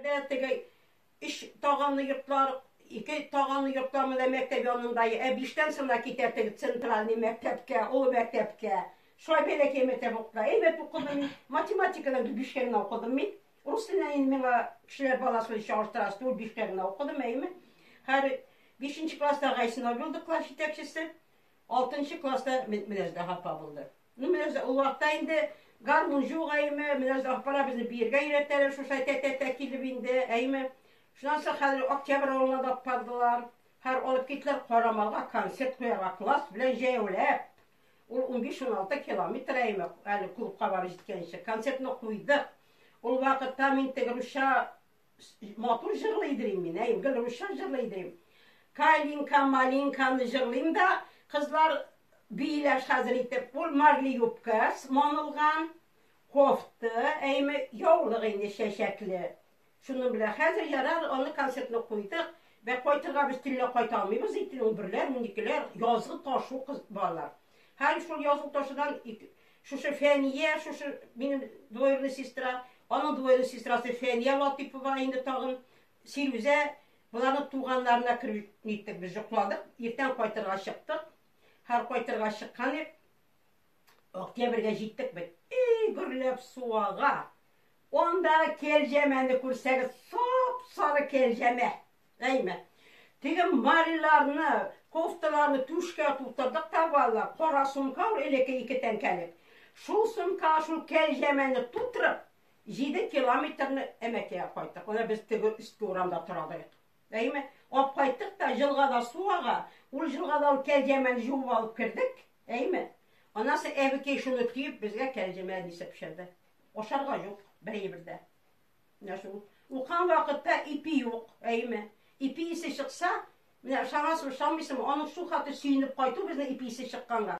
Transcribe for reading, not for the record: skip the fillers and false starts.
Дә теге өч таганлы йортлар, ике таганлы йортлар менә мәктәп янында, ә биштән соң да китә теге центральный мәктәпкә, олы мәктәпкә. Шулай бәләкәй мәктәп укыта. Әйбәт укыдым мин. Математикадан гел бишкә генә укыдым мин. Рус теленнән инде миңа кешеләр баласы белән чагыштырасы түгел, бишкә генә укыдым, әйеме. Хәер, бишенче класста Гайсинов булды класс җитәкчесе. Алтынчы класста Менәздә апа булды. Ну, менә ул вакытта инде гармун юк, әйме, менә апалар безне биергә өйрәтәләр, шушылай тә-тә-тә килеп инде, әйме. Шуннан соң хәзер Октябрь авылына да бардылар. Хәзер алып киттеләр Карамалга концерт куярга, класс белән җәяүләп. Ул 15-16 километр, әйме, әле клубка барып җиткәнче. Концертны куйдык. Ул вакытта мин теге русча матур җырлый идем мин, әйем, гел русча җырлый идем. Калинка, малинканы җырлыйм да, кызлар бииләр хәзер итеп. Ул марли юбка манылган, кофта, әйме, яулык инде чәчәкле. Шуның белән хәзер ярар, аны концертны куйдык. Вә кайтырга без төнлә кайта алмыйбыз икән, унберләр, уникеләр, язгы ташу кыз балалар. Һәм шул язгы ташудан шушы Фәния, шушы минем двоюродный сестра, аның двоюродный сестрасы Фәния Латыйпова инде тагын, Сирүзә, боларның туганнарына кереп ниттек, без йокладык, иртән кайтырга чыктык. Һәр кайтырга чыккан идек, октябрьгә җиттек бит. И, гөрләп су ага. Андагы кәлҗәмәне күрсәгез, сап-сары кәлҗәмә. Әйме. Теге мариларны, кофталарны түшкә тутырдык та балалар, кара сумка ул элекке ике тәңкәлек. Шул сумкага шул кәлҗәмәне тутырып, 7 километрны Әмәкәйгә кайттык. Менә без теге өске урамда торадык. Әйме? Алып кайттык та, җылгада су ага, ул җылгада ул кәлҗәмәне жуып алып кердек. Әйме? Аннан соң әбекәй шуны төеп безгә кәлҗәмә әнисе пешерде. Ашарга юк, бер әйбер дә. Менә шул. Укыган вакытта ипи юк, әйеме? Ипи исе чыкса, менә ышанасызмы, ышанмыйсызмы, аның шул хәтле сөенеп кайту безнең ипи исе чыкканга.